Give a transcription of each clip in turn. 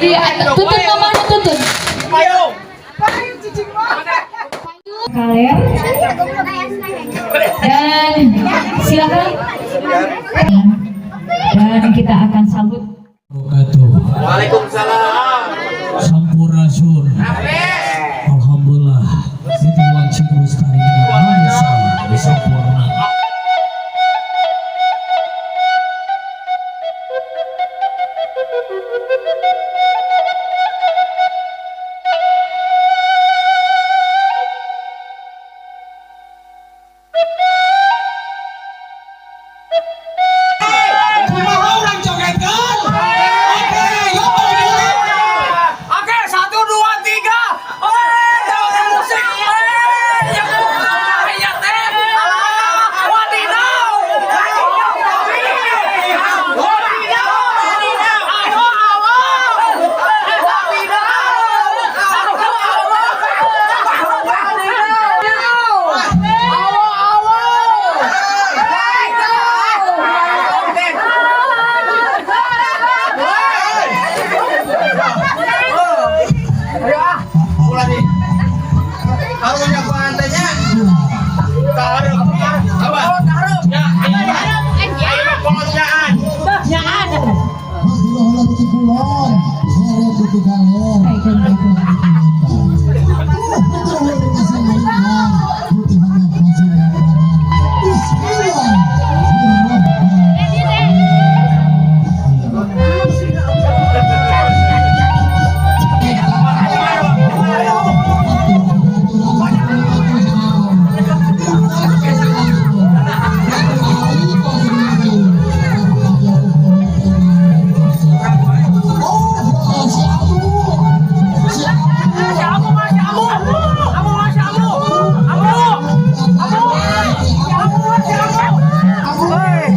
Tutun mamana tutun. Kaler. Dan silakan. Dan kita akan sambut. Waalaikumsalam. Sampurasun. Alhamdulillah. Itu wancing lestari dina mangsa sempurna. Kumaha urang jogetkeun? Oke, yuk balik. Oke, satu, dua, tiga. Eh, jangan musik. Eh, ya, ya teh. Wadidaw. Wadidaw. Ayo, awal. Wadidaw. Wadidaw. Awo, awo. Ulah nih. Karunya ku antenya. Taruh. Apa? Ya, ayo kolot nyaan. Heula ti kulon, heret ti kaler, Oh, si Abu, si Abu. Si Abu, Mas, si Abu. Abu, Mas, si Abu. Abu. Abu. Si Abu, Mas, si Abu.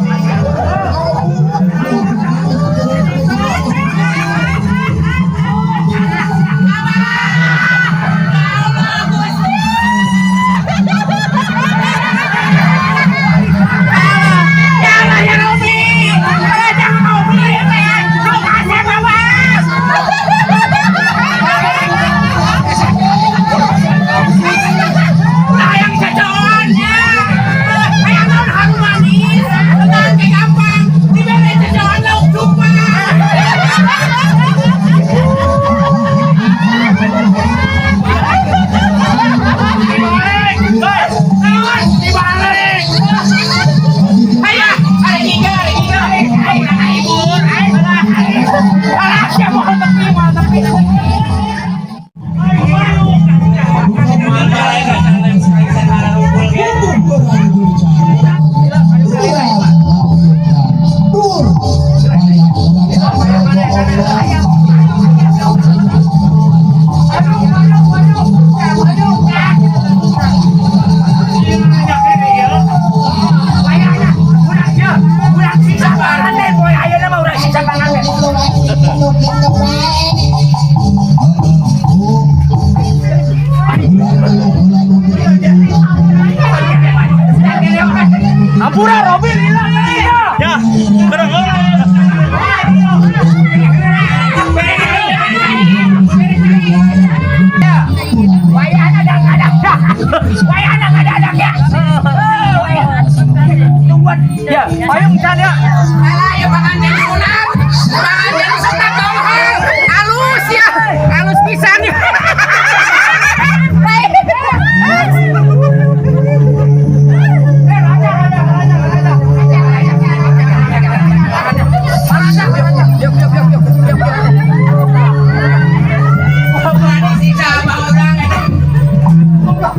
Jangan ya Robi. Jangan Robi. Kasih bawas. Hayang cacaon ya. Hayang naon harum manis. Tenang kayak gampang. Dibere cacaon lauk dupa. Dibalik. Naon? Dibalik. Ayo, ada tiga, ada tiga. Ayo, libur. Ayo, alah, siapa mau tepi, mau tepi. Ampura Robin hilang ya. Ya, Wayana ada Wayana ada ya. Tungguan ya, payung can ya. Alah ya pangan jadi ular. Pangan jadi sunat dong. Halus ya. Halus pisan ya.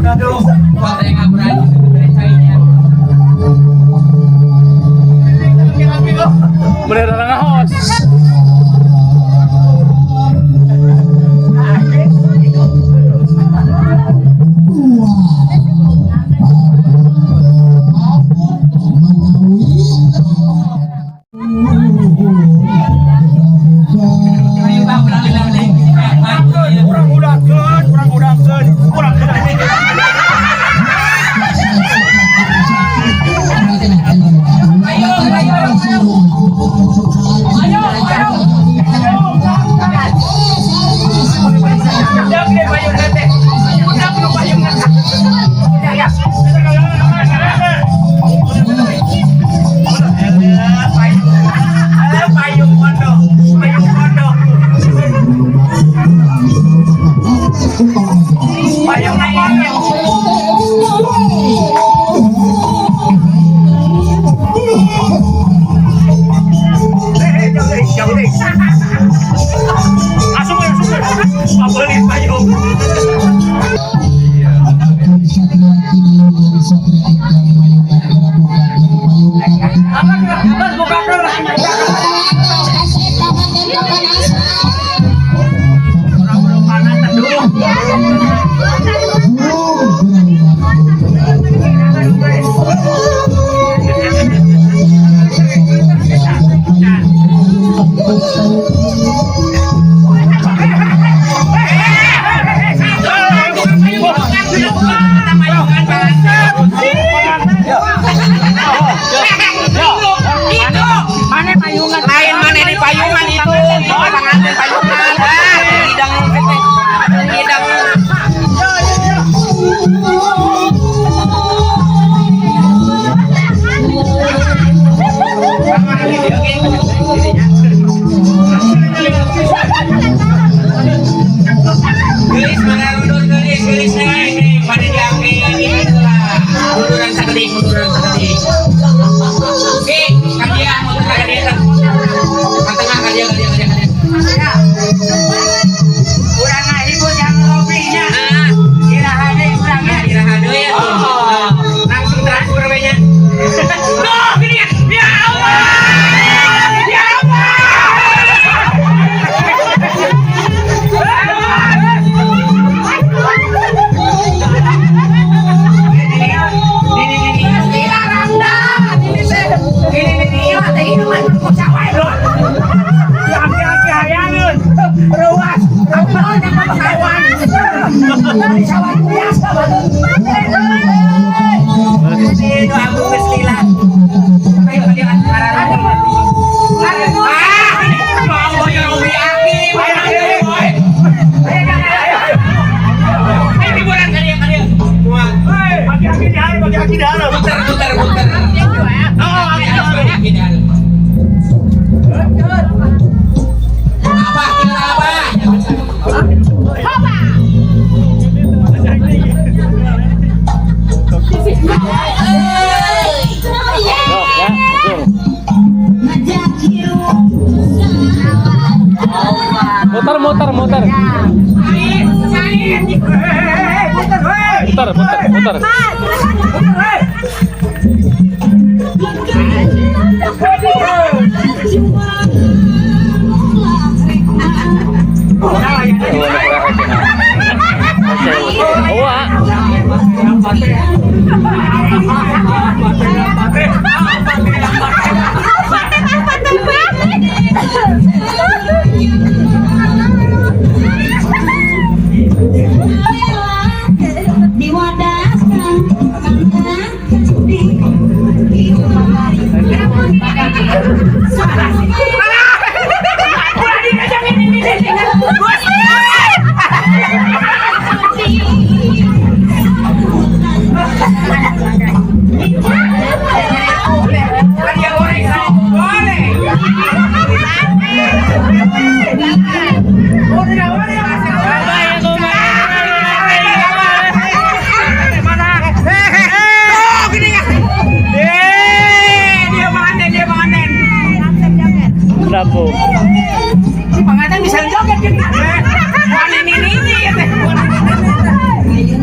Aduh, kuat yang ngabur aja cainya. Bener ngahos. Kurang udahkeun, kurang udahkeun, kurang Ayo, ayo, ayo. Muter, muter. Muter, muter, muter. Wah. Pengantin bisa joget kan? Ini ini ya teh.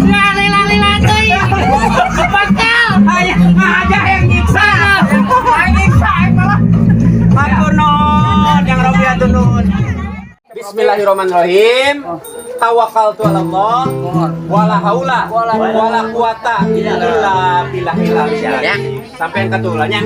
Lali lali lali. Bakal. Aja yang nyiksa. Yang nyiksa malah. Matur nuwun yang Robiatun nun. Bismillahirrahmanirrahim. Tawakkaltu ala Allah wala haula wala quwata illa billahil. Ya. Sampai yang ketulanya.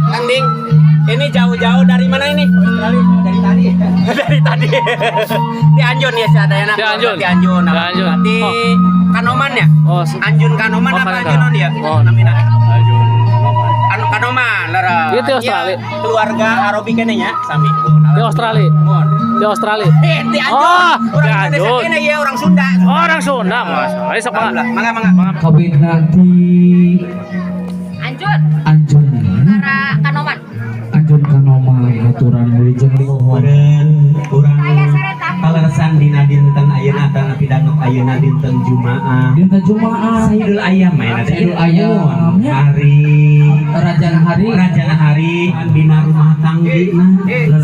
Kang Ding, ini jauh-jauh dari mana ini? Dari tadi. Dari tadi. Di Anjun ya sih ada yang Di Anjun. Di Anjun. Di Anjun. Di Kanoman ya? Oh, Anjun Kanoman Oh, apa Kanoman. Anjunon ya? Oh. Namina. Kanoman, lara. Itu Australia. Iya, keluarga Arobi kene nya sami. Di Australia. Di Australia. Eh, di Anjun. Oh, orang di Indonesia Anjun. kene ya orang Sunda. Orang Sunda, Mas. Ayo sok mangga. Mangga, mangga. Kawin nanti Anjun. Anjun. Para Kanoman. Anjun Kanoman aturan wilujeng luhur. Urang kaleresan dina dinten ayeuna atanapi danuk ayeuna dinten Jumaah. Dinten Jumaah. Sayyidul Ayam ayeuna teh. Sayyidul Ayam. Hari Rajana hari. Rajana hari dina rumah tanggina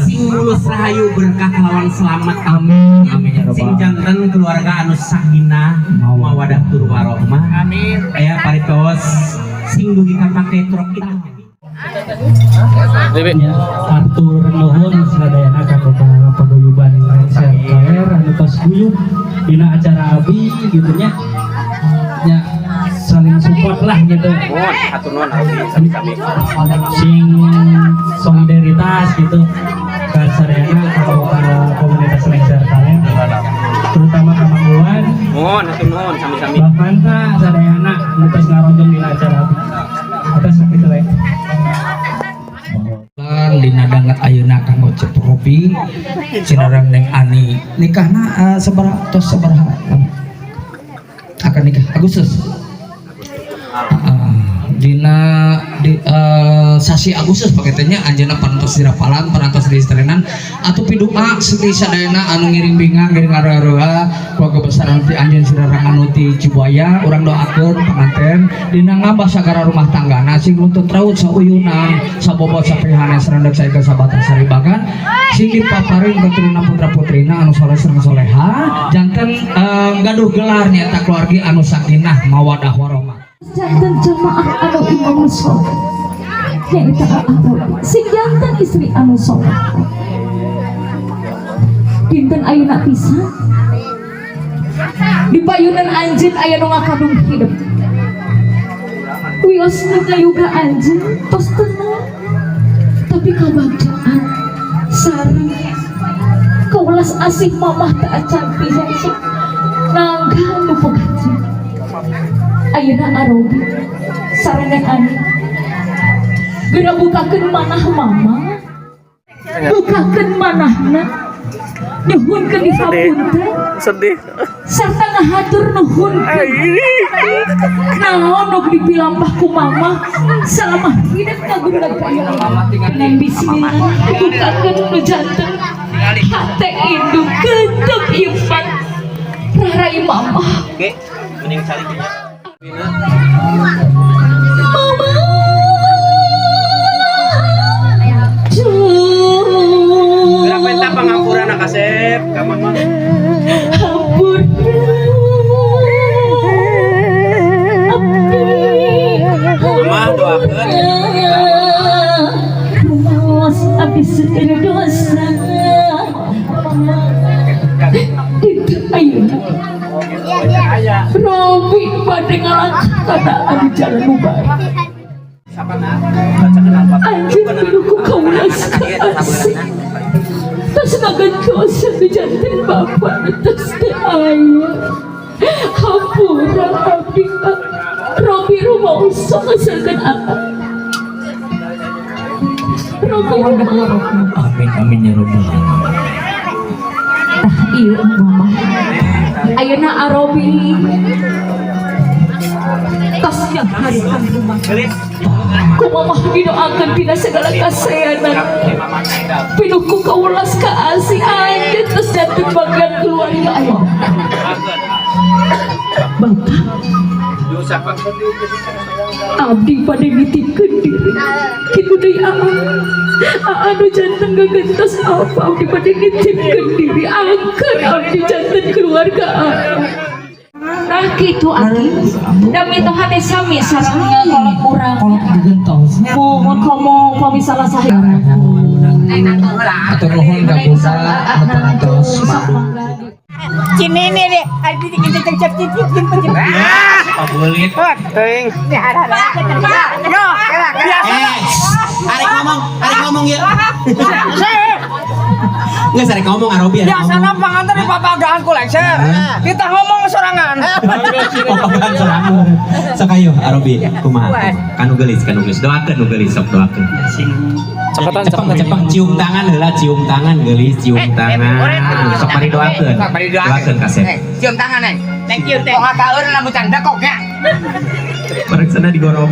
sing mulus rahayu berkah lawan selamat. Amin. Amin ya Sing rabbal. janten keluarga anu sakinah mawadah tur warohmah. Amin. Aya paritos sing dugi kapake truk kita. Libi. Artur nuhun sadayana kanggo paguyuban Lengser Kaler anu tos guyub dina acara abi gitu nya. Nya saling support lah gitu. Nuhun, hatur nuhun Arobi sami-sami. Sing solidaritas gitu ke sadayana kanggo komunitas Lengser Kaler terutama ka Mang Iwan. Nuhun, hatur nuhun sami-sami. Bah Manta sadayana anu tos ngarojong dina acara abi. Atas sakitu we. Dina danget ayeuna kanggo Cep Robi sinareng Neng Ani nikahna sabaraha tos sabaraha lama? Akan nikah Agustus. Dina di, sasi Agustus paketnya anjeunna parantos dirapalan, parantos diistrenan atuh. Pidua seti sadayana anu ngiring bingah, ngiring aroha keluarga besar anu ti anjeun sirarang anu ti Cibuaya. Urang doakeun panganten dina ngabah sagara rumah tanggana sing runtut raut sauyunan, sabobot, sapihana, sarendek, saika, sabata, saribagan, sing dipaparin keturunan putra putrina anu soleh sareng soleha, janten gaduh gelar nyaeta keluarga anu sakinah mawadah warahmah. Janten jamaah anu imam soleh nyaeta Aa sing janten istri anu soleh. Dinten ayeuna pisan di payunan anjeun aya nu ngakadung hidup. Wios nu ngayuga anjeun tos tenang, tapi kabagjaan sareng kawelas asih mamah teu acan pisan sok nanggal nu pegaji. Ayeuna Arobi sareng Ani geura bukakeun manah mama, bukakeun manahna, nyuhunkeun dihapunten Sedih. Serta ngahatur nuhun naon nu dipilampah ku mama selama hidup ngaguna kaya. Dengan bismillah bukakeun nu janten hate indung keuteup iman rarai mama. Oke, mending cari kayaknya. Mama. Gerak minta pangampura na kasep ka mama. Hampura abdi. Mama doakeun. Rumaos abdi seueur dosa. Itu ayeuna Robi bade ngalangkah kana anu jalan nu bae. Bacakeun Al-Fatihah. Anjeun kudu ku kaulas kaasih. Tos ngagentos di janten bapak tos teu aya. Hampura abdi. Robi rumaos ngeselkeun Aa. Robi. Amin amin ya rabbal alamin. Tah ieu mama. Ayeuna Arobi tos nyanghareupan rumah. Ku mamah didoakeun dina segala kasayanan. Pinuh ku kaulas kaasih, anjeun tos janten bagian keluarga ayeuna. Bapak, abdi pada nitipkeun diri kitu deui Aa. Aa nu janten gagentos apa, abdi pada nitipkeun diri angkeun abdi janten keluarga Aa. Nah kitu aki da mitoha teh sami sareng kolot urang. Kolot gegentosnya. Mohon komo pami salah sahi. Atur nuhun ka bunda anu parantos madu. Cini ini deh, ada di kita cek cek cek cek. Pabulit. Yo, Eh, arek ngomong ya. Nggak arek ngomong Arobi arek Biasanya ngomong. panganten di papagaan ku lengser. Kita ngomong sorangan. Papagaan sorangan. Sok ayo Arobi kumaha? Kanu geulis, kanu geulis. Doakeun nu geulis, sok doakeun. Cepetan, Cepeng, cepetan. cepeng, cium tangan heula, cium tangan geulis, cium tangan. Sok mari doakeun. Doakeun kasep. Cium tangan, Neng. Thank you, thank. Kok kaeur lamun can dekok ya. Bareksana digorok.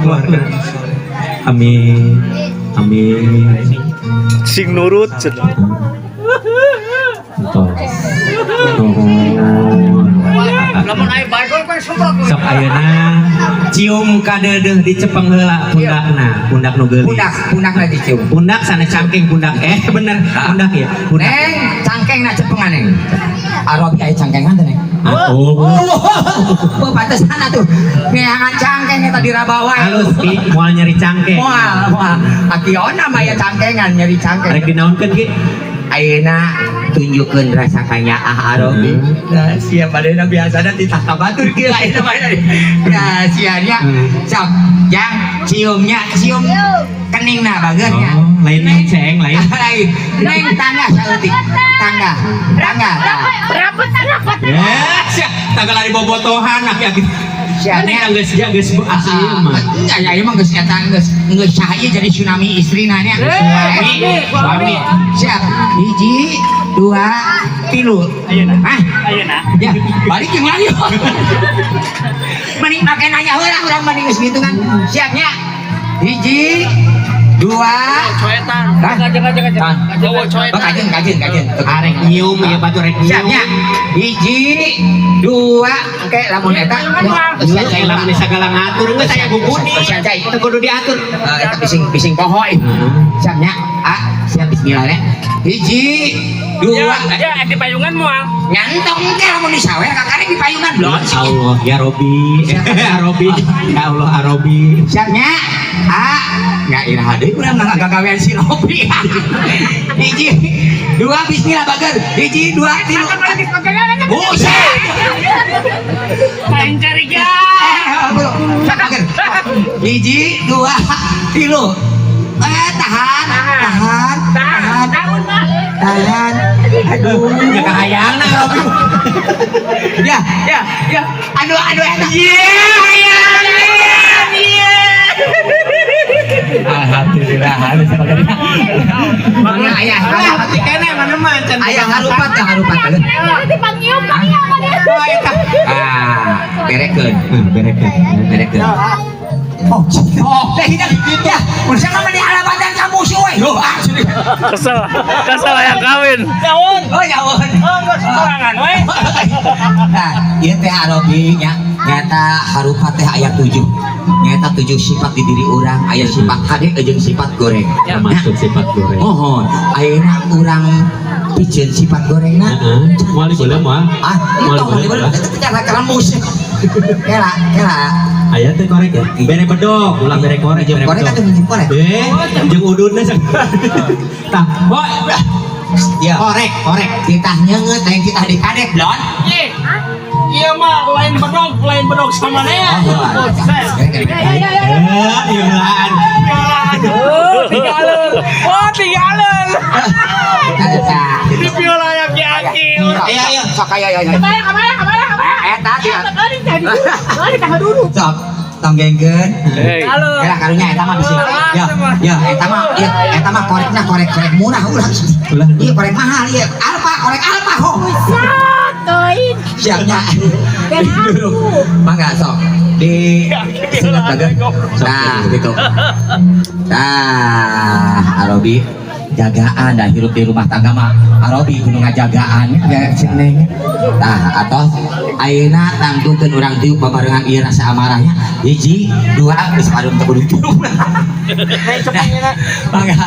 Amin. Amin. Sing nurut cenah. Tos. Nuhun. Lamun aya bagol kan semprot. Sok ayeuna cium kadeudeuh dicepeng heula pundakna, pundak nu geulis. Pundak, pundak lagi cium. Pundak sana cangkeng pundak. Eh bener, pundak ya. Pundak. Neng, cangkeng nak cepengan neng. Arobi aya cangkengan teh neng. Atuh. Oh, pantesan atuh. Neangan cangkeng eta dirabawa. Halus ki, moal nyeri cangkeng. Moal, moal. Akiona mah ya cangkengan nyeri cangkeng. Rek dinaonkeun ki? Ayeuna tunjukkeun rasa kanyaah Arobi. Nah, siap badena biasana titah ka batur kieu ayeuna mah. Nah, sia nya. Sok, jang ciumnya, cium keningna bageurnya. Oh, lain yang ceng, lain. Lain. Neng tangga saeutik. Tangga. Tangga. Tah. Ya, sia, tanggal lari bobotohan aki-aki. Sia Kan geus ya geus asli mah. Enggak ya, emang geus eta geus geus sah ieu jadi tsunami istrina nya. Suami, suami. Siap. Hiji, dua, tilu. Ayeuna. Hah? Ayeuna. Ya, balik jeung lagi. Mending make nanya heula urang mending geus gitu kan. Siapnya. Hiji, dua, Coetan. Hah? Kajeng kajeng kajeng. Hah? Bawa coetan. Kajeng, kajeng, kajeng. Arek nyium ya batur rek nyium. Siapnya. Hiji, dua, oke lamun eta. Geus aya lamun sagala ngatur geus aya guguni. Siap cai. Teu kudu diatur. Eh, eta bising bising poho ih. Siapnya. A, siap bismillah ya. Hiji, dua. Ya, ya di payungan moal. Nyantong ke lamun disawer kakarek di payungan Ya blon. Allah, ya Robi. Ya Robi. Ya Allah, ya Robi. Siapnya. A, ya iraha deui urang mah gagawean si Robi. Hiji, dua bismillah bager. Hiji, dua, tilu. Buset. Main cari ya. Bager. Hiji, dua, tilu. Eh, tahan, tahan, tahan, tahan. Aduh, Ya kahayangna Robi. Ya, ya, ya. Aduh, aduh, enak. Alhamdulillah, halus bagernya. Mana ayah, Hati kene mana mah can. ayah harupat ya harupat. Oh, eta. Ah, berekeun, Berekeun. berekeun. Oh, oh, teh hidang ya. Udah sama di alabatan kamu sih, woi. Loh, ah, sini. Kesel, kesel yang kawin. Daun. Oh, ya ampun. Oh, geus sorangan we. Nah, ieu teh Arobi nya nyata harupat teh aya 7. Nyata 7 sifat di diri urang, aya sifat hade jeung sifat goreng. Termasuk sifat goreng. Mohon, ayeuna urang piceun sifat gorengna. Heeh. Moal dibeuleuh moal. Ah, Moal itu dibeuleuh, boleh moal. cara keramus. Kela, kela. Aya teh korek ya. Bere bedog, ulah bere korek, bere Korek bedog. atuh minjem korek. Eh, jeung ududna Tah, boy, Ya. Korek, korek. Titah nyeungeut lain titah dikadek, blon. Iya mah lain bedog sama nea. Oh, Buset. Eh, iulaan. Oh, tinggalin. Oh, tinggalin. Di Piola yang aki. Ayo, ayo, sok ayo, ayo, ayo. Eta Sok, tonggengkeun. Hey. Halo. Ya karunya eta mah bisi. Ya, ya eta mah, ya eta mah korekna korek-korek murah ulah. Ulah. Iya korek mahal ieu. Alfa, korek alfa ho. Siapnya. Dulu. Mangga sok. Di singet bager. Nah, gitu. Nah, Arobi jagaan dah hirup di rumah tangga mah Arobi kudu ngajagaan ya si Neng. Nah, atau ayeuna tangtungkeun urang tiup babarengan ieu rasa amarahnya. Hiji, dua, geus parum teu kudu tiup. Nah, mangga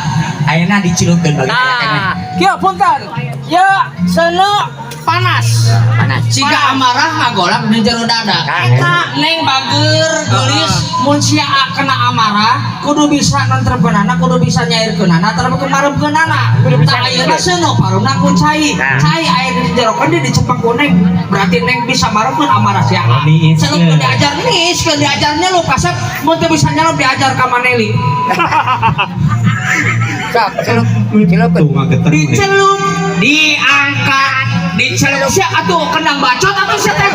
ayeuna dicelupkeun bagi aya keneh. Nah, kieu punten. Ya, seuneu panas. Panas. Jika amarah ngagolak di jero dada. Eta neng bager geulis mun sia kena amarah kudu bisa nentrepeunana, kudu bisa nyairkeunana, tapi kemaremkeunana. Tah ayeuna seuneu parumna ku cai. Cai aya di jero kendi dicepeng ku neng. Berarti neng bisa maremkeun amarah sia. Niis. Celup ke diajar niis, ke diajar nyelup kasep mun teu bisa nyelup diajar ka Maneli. Sok, celup, celupkeun. Tuh ngageter. Dicelup, diangkat, dicelup sia atuh kendang bacot atuh sia teh.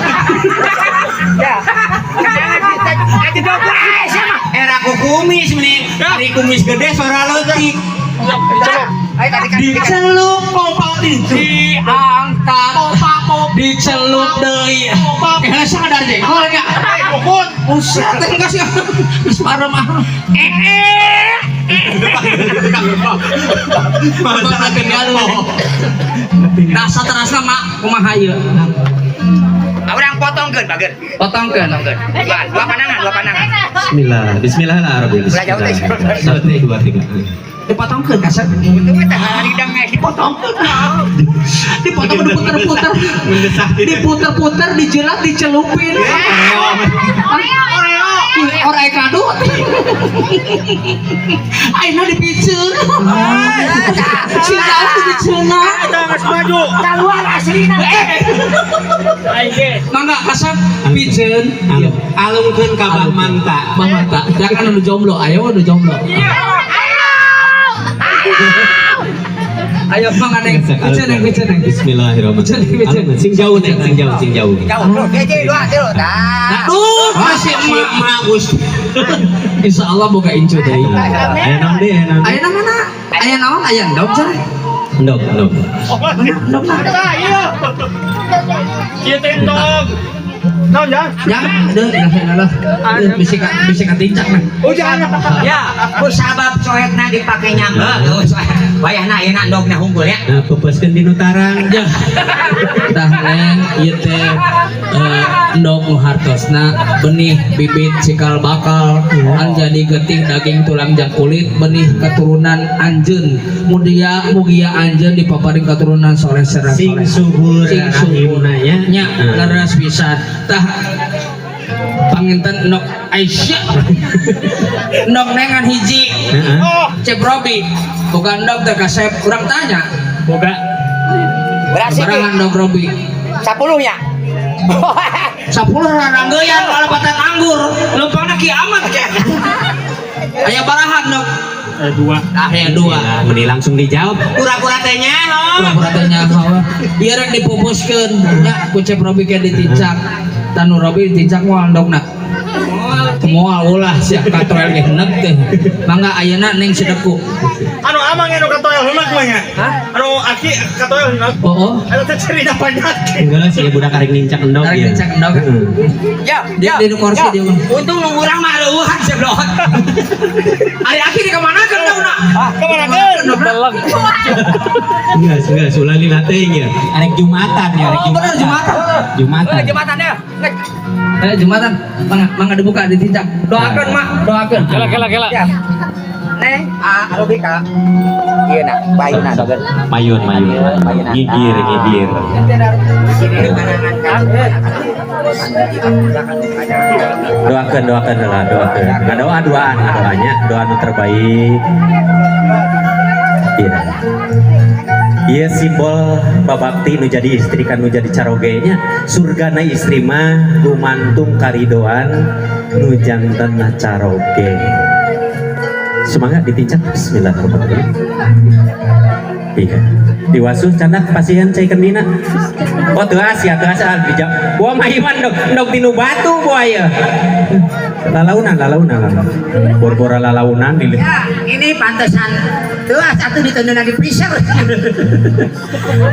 Era ku kumis meni. Ari kumis gede suara leutik. Ayo tadi kan Dicelup pompa diangkat pompa dicelup deui. Kayaknya sadar jengkol nya. Buset teh geus geus parem ah. Masalah Kendal. Nah, saterasna mak kumaha ieu? Urang potongkeun bager. Potongkeun. Dua, dua pandangan, dua pandangan. Bismillah, bismillah lah Robi. Ulah jauh teh. Bismillah. Satu, dua, tiga. Dipotongkeun kasep. Itu mah teh haridang ge Dipotongkeun. Dipotong diputer-puter. Mendesah. Diputer-puter, dijilat, dicelupin. Oreo. Oreo. Oreo kado. Ayeuna dipiceun. Cinta dipiceunna. Geus maju. Keluar aslina. Mangga kasep piceun. Alungkeun ka Bah Manta. Bah Manta. Jangan anu jomblo, ayo anu jomblo. Ayo mangga neng, piceun neng, piceun neng. Bismillahirrahmanirrahim. Alungkeun. Sing jauh neng, sing jauh, sing jauh. Jauh, terus, hiji, dua, tilu. Tah. Aduh, masih emak. Emak Gus. Insya Allah boga incu deui. Aya naon deui, aya naon deui? Aya mana? Aya naon? Aya endog cenah. Endog, endog. Mana endogna? Ieu teh endog. Naon jang? Ya, deh, nah, lah. Bisa bisa katincak nah. Hujan. Ya, ku sabab coetna dipake nyambel. Wayahna ayeuna endogna hunggul ya. Nah, peupeuskeun di nu tarang. Ya. Tah neng ieu teh endog nu hartosna benih bibit cikal bakal an jadi getih daging tulang jang kulit benih keturunan anjeun. Mugia mugia anjeun dipaparin keturunan soleh serang Sing soleh. subur Sing subur. rahimna nya. Nya leres pisan. Tah panginten endog Aisyah. Endog nengan hiji. Heeh. Cep Robi bukan endog teh kasep urang tanya. Boga. Berarti Sabaraha endog Robi? 10 ya. 10 raranggeyan kalepatan anggur leumpangna kiamat ke. Aya barahan endog. Dua. Tah aya dua. Nah, meni langsung dijawab. Pura-pura teh nyaho. Pura-pura teh nyaho. Ieu rek dipupuskeun nya ku Cep Robi ke ditincak. Tanu Robi ditincak moal endogna. Moal ulah sia katoel ge heuneuk teh. Mangga ayeuna ning sedeku. Anu amang anu katoel heuneuk mah nya. Anu aki katoel heuneuk. Oh, oh. Eta teh cerita penyakit. Enggak sih budak karek nincak endog Karek ya. nincak endog. Heeh. Ya, Dia di kursi dia mah. Untung nu urang mah leuweuhan seblot. Ari aki di kamanakeun endogna? Kemana keun? Enggak, enggak, ulah lila teuing ya. Arek Jumatan ya, arek Oh, bener Jumatan. Jumatan. Jembatan ya. Eh Jumatan, mangga mangga dibuka ditincak. Doakeun mak, doakeun. Kela kela kela. Ya. Neng, ah Robi ka. Ieu na, bayuna dogeun. Mayun, mayun. Gigir, gigir. Doakan, doakan lah, doakan. Ngadoa duaan, ngadoanya, doa nu terbaik. Iya. Iya simbol babakti nu jadi istri kan nu jadi caroge nya. Surgana istri mah gumantung karidoan nu janten caroge. Semangat ditincak. Bismillahirrahmanirrahim. Iya. Diwasuh candak pasihan cai kendina. Oh teuas ya teuas ah dijak. Buah mah iman endog endog tinu batu buah ya. Lalaunan lalaunan lalaunan. Bor-bora lalaunan di Ya, ini pantesan teuas atuh ditendana di freezer.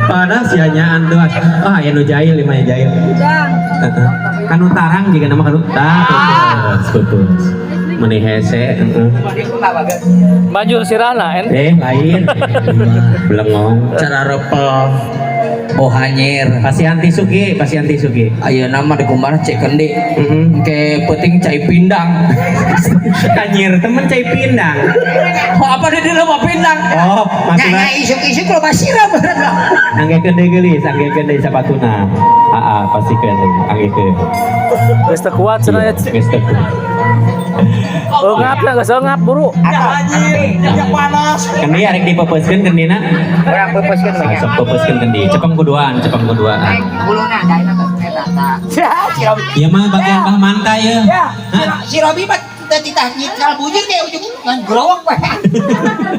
Panas ya nyaan teuas. Ah aya nu jahil lima ya jahil. Heeh. Kanu tarang jiga nama kanu tah pupus pupus. Meni hese heeh. Banjur sirahna en. Eh lain. Belengong. Cara repel oh hanyir. Pasihan tisu ge, pasihan tisu ge. Ayeuna mah dikumbara cek kendi. Heeh. Ke peuting cai pindang. Kanyir temen cai pindang. Oh, apa di dieu mah pindang? Oh, Nya maksudna nya isuk-isuk loba sirah bener. anggekeun deui geulis, anggekeun deui sapatuna. Aa, pastikeun deui, anggekeun. Geus teu kuat cenah ya. Geus teu kuat. Eungap ya geus eungap buru. Kendi arek dipepeuskeun kendina. Urang peupeuskeun we nya. Sok pepeuskeun kendi. Cepeng kuduaan, cepeng kuduaan. Buluna da eta eta tah. Si Robi. Ieu mah bagian Bah Manta ye. Ya, si Robi mah teu titah nyikal bujur ge ujung ngan growok we.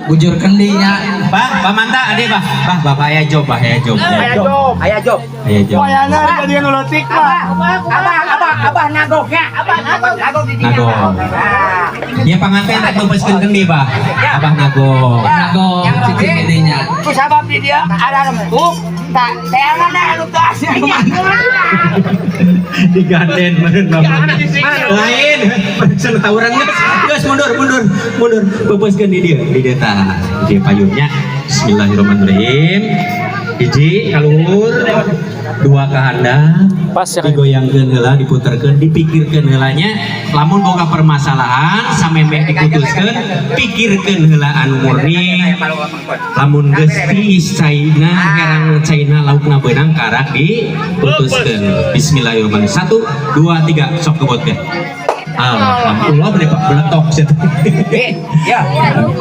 Bujur kendinya. Bah, Bah Manta ade bah. Bah, Bapak aya job, bah aya job. Aya job. Aya job. Aya job. Abah, abah, abah, abah nagoknya, abah nagok, nagok di dinya. Nagok. Nah, Ieu panganten rek pepeuskeun kendi bah. Abah nagok. Nagok Yang cicing Robi, kendinya. ku sabab di dia ada rempuk, tak teangan anu teu asli. Diganden meureun Bapak. Lain, barusan tawuran geus. Geus mundur, mundur, mundur. Pepeuskeun di dieu, di dieu tah. Di dieu payunnya. Bismillahirrahmanirrahim. Hiji kaluhur, dua ka handap. Pas ya. Digoyangkeun heula, diputerkeun, dipikirkeun heula nya. Lamun boga permasalahan samemeh diputuskeun, pikirkeun heula anu murni. Lamun geus tiis caina, herang caina laukna beunang karak diputuskeun. Bismillahirrahmanirrahim. 1 2 3 sok kebotkeun. Alhamdulillah beli beletok sih. Ya,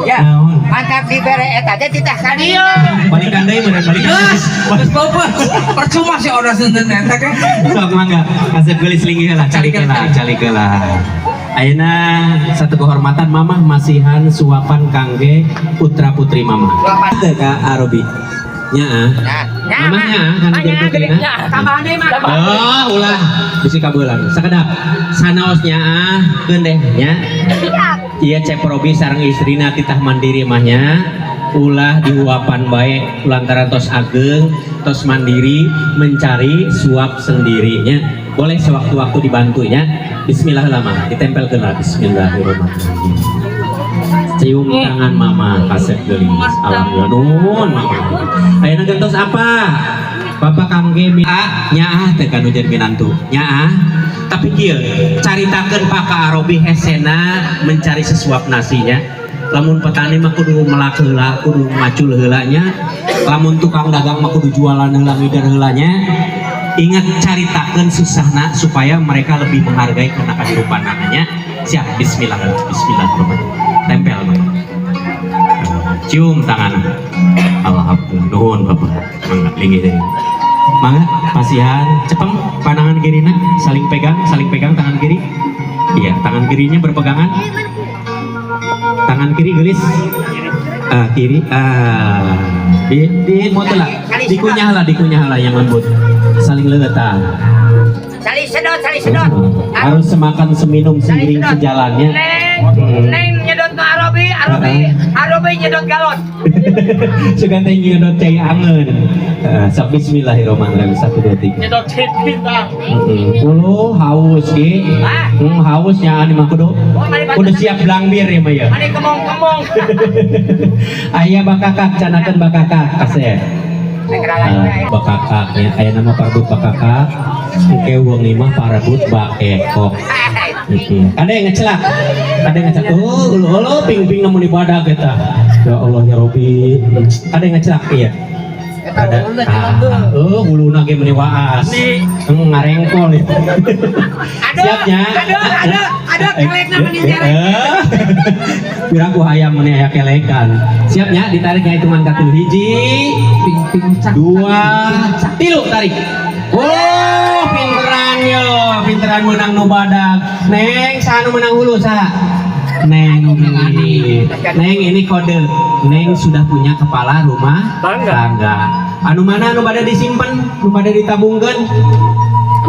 ya. Naon? Mantap dibere eta teh titah ka dieu. Balikan deui bener balikan. Geus, geus peupeus. Percuma sih orang senten eta ke. Sok mangga, kasep geulis linggih heula, calik heula, calik heula. Ayeuna satu kehormatan mamah masihan suapan kangge putra putri mamah. Teu ka Arobi. Nya ah. Nah, Mamah nya ah, kan jadi putrina. Tambahan deui mah. Oh, ulah bisi kabelang. Sakedap. Sanaos nya ah, keun deh nya. Ieu Cep Robi sareng istrina titah mandiri mah nya. Ulah diuapan bae lantaran tos ageng, tos mandiri mencari suap sendirinya. Boleh sewaktu-waktu dibantunya. Bismillah lama, ditempel lah. Bismillahirrahmanirrahim. Cium tangan mama, kasep geulis. Alhamdulillah, nuhun mama. Ayeuna gentos apa? Bapak kangge nyaah teh kanu jadi minantu. Nyaah. Tapi kieu, caritakeun Pak ka Arobi hesena mencari sesuap nasinya. Lamun petani mah kudu melak heula, kudu macul heula nya. Lamun tukang dagang mah kudu jualan heula, ngider heula nya. Ingat, caritakeun susahna supaya mereka lebih menghargai karena kehidupan nya. Siap, bismillah, bismillahirrahmanirrahim. Tempel, Bang. Cium tangan. Alhamdulillah, nuhun Bapak. Mangga linggih deui. Mangga pasihan cepeng panangan kirina, saling pegang tangan kiri. Iya, tangan kirinya berpegangan. Tangan kiri gelis. Ah, kiri. Ah. Di motor lah. Dikunyah lah, dikunyah lah yang lembut. Saling leutan. Saling sedot, saling sedot. Harus semakan seminum seiring sejalannya. Neng, Neng nyedot nu Arobi, Arobi, Arobi nyedot galon. Sugan teh nyedot cai angeun. Sok bismillahirrahmanirrahim. Satu, dua, tiga. Nyedot bintang. Heeh. Ulu haus ge. Ah. Haus nya ani mah kudu. Oh, mari Kudu siap blangmir ya mah ya. Mari kemong-kemong. Aya bakakak, canakeun bakakak kasep. Bakakak nya aya nama parebut bakakak. Engke wengi mah parebut bakekok. Heeh. Ada yang ngecelak. Ada yang ngecelak. Oh, ulu ulu ping-ping namun ibadah kita. Ya Allah ya Robi. Ada yang ngecelak iya. Ada. Ah, oh, uluna ge meuni waas. Ngarengkol ya. Ada, Siapnya. ada, kelekna meni derek. Piraku hayam meni aya kelekan. Siapnya ditariknya hitungan katilu, hiji, Ping-ping cak. Dua, tilu, tarik. Oh, pinteran yo, pinteran menang nu badag. Neng, saha nu menang hulu saha? Neng ini. Neng, ini kode. Neng sudah punya kepala rumah Tangga. Tangga. Anu mana anu pada disimpan, anu pada ditabungkan?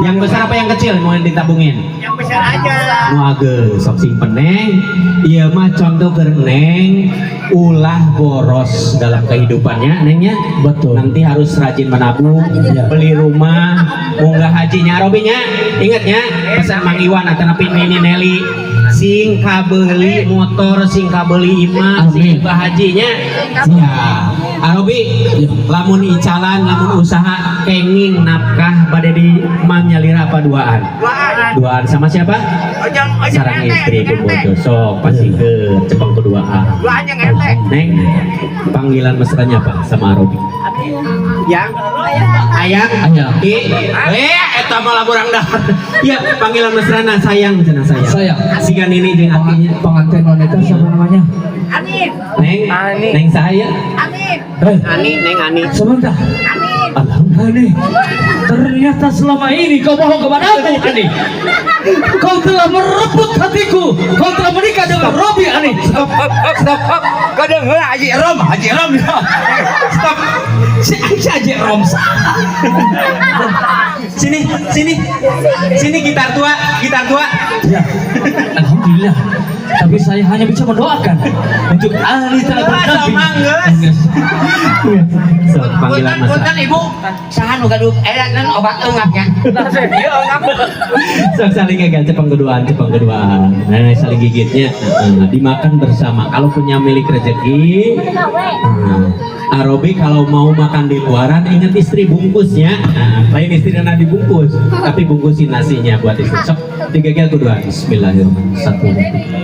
Yang besar apa yang kecil mau yang ditabungin? Yang besar aja. Nu ageng sok simpen Neng. Ieu mah contoh ke Neng, ulah boros dalam kehidupannya Nengnya. Betul. Nanti harus rajin menabung, beli rumah, munggah hajinya Robinya. Ingatnya pesan Mang Iwan atau napi Nini Nelly, sing kabeli motor, sing kabeli imah, sing Amin. munggah hajinya. Ya. Arobi, lamun icalan, lamun usaha kenging nafkah bade di mang nyalira apa duaan? Duaan. Duaan sama siapa? Ojong, ojong Sarang ente, istri ojong ku ente. bojo sok pasikeun cepeng keduaan. Duaan yang ente. Neng, panggilan mesranya apa sama Robi? Yang Ayang. Ayang. I, eta malah kurang dahar. Ya, panggilan mesrana sayang cenah sayang. Sayang. Siga nini jeung akinya. Pengantin wanita siapa namanya? Amin. Neng, Ani. Neng saya. Amin. Eh, Ani, Neng Ani. Sebentar. Amin. Alhamdulillah. Ani, ternyata selama ini kau bohong kepada aku, Ani. Kau telah merebut hatiku. Kau telah menikah dengan Robi, Ani. Stop, stop. Kau denger Haji Rom, Haji Rom ya. Stop. Si, si Haji Rom. Sini, sini. Sini gitar tua, gitar tua. Ya, alhamdulillah. Tapi saya hanya bisa mendoakan untuk Ani telah berdamping. Sama geus. So, panggilan Punten, mesra. Punten ibu. Saha nu gaduh eh nan obat eungapnya. Iya eungap. Sok saling gagal cepeng keduaan, cepeng keduaan. Nah, saling gigitnya. Nah, dimakan bersama. Kalau punya milik rezeki, nah, Arobi kalau mau makan di luaran ingat istri bungkusnya. Nah, lain istri dan dibungkus, tapi bungkusin nasinya buat istri. Sok digegel kedua. Bismillahirrahmanirrahim. Satu, dua, tiga.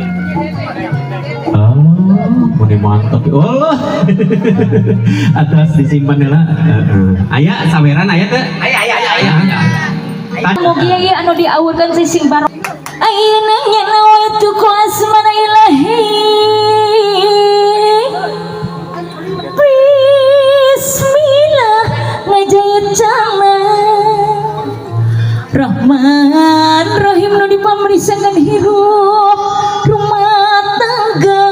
Ah, meni mantap. Allah. Atas disimpan lah. Aya saweran aya teh? Aya aya aya aya. Mugi ieu anu diawurkeun sising baro. Ayeuna nya nawaitu ku asmana ilahi. Bismillah ngajait cana. Rahman Rahim nu dipamrisakan hirup rumah tangga.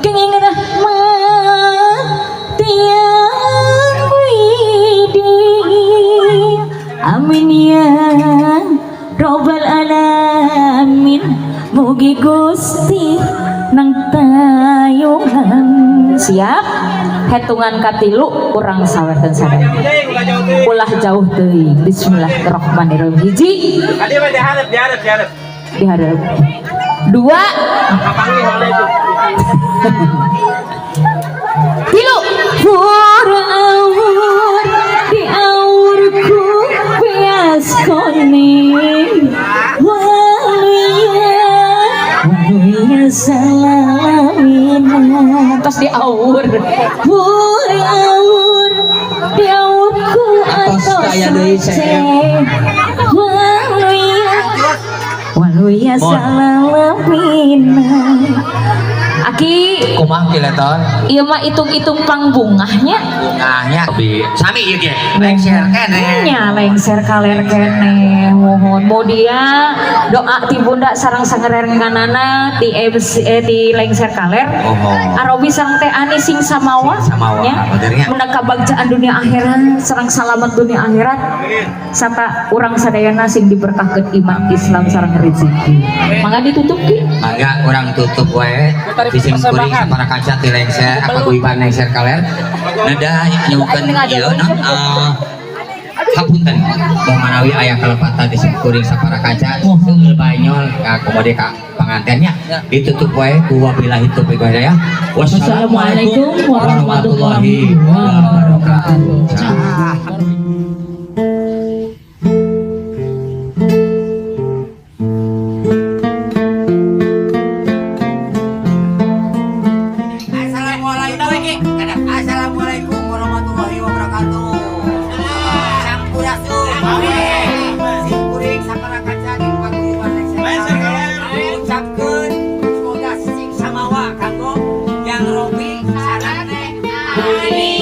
Kenging rahmat tiang widi. Amin ya robbal alamin. Mugi Gusti nang tayungan. Siap? Hitungan katilu urang sawerkeun sadaya. Ulah jauh teuing. Bismillahirrahmanirrahim. Hiji. Tadi mah diharap, diharap, diharap. Diharap. Dua. Kapanggih oleh itu. Tilu. Pur aur di aurku bias kuning. Waluya waluya salamina. Tos di aur. Pur aur di aurku Atos atos kaya deui saya. Waluya waluya salamina. Aki, Kumaha Ki Letoy? Ieu mah hitung-hitung pangbungahnya. Bungahnya sami ieu ge. Lengser keneh. Nya lengser kaler keneh, mohon modia doa ti bunda sareng sangerenganana ti MC ti lengser kaler. Oh. Arobi sareng teh Ani sing samawa. Sing samawa, nya. benernya. Menang kabagjaan dunia akhirat sareng salamet dunia akhirat serta urang sadayana sing diberkahkeun iman Islam sareng rezeki. Mangga ditutup, Ki. Mangga urang tutup wae di simkuring sapara kaca ti lengser paguyuban lengser kaler. Neda nyuhunkeun ieu non hapunten bah manawi aya kalepatan di simkuring sapara kaca seueur banyol ka komode ka pangantennya ditutup wae ku wabillahi taufiq wal hidayah. Wassalamualaikum warahmatullahi wabarakatuh. Assalamualaikum. Assalamualaikum warahmatullahi wabarakatuh. Sampurasun. Simkuring sapara kaca di paguyuban Lengser Kaler. Ucapkeun semoga sing samawa kanggo Yang Robi sareng Ani.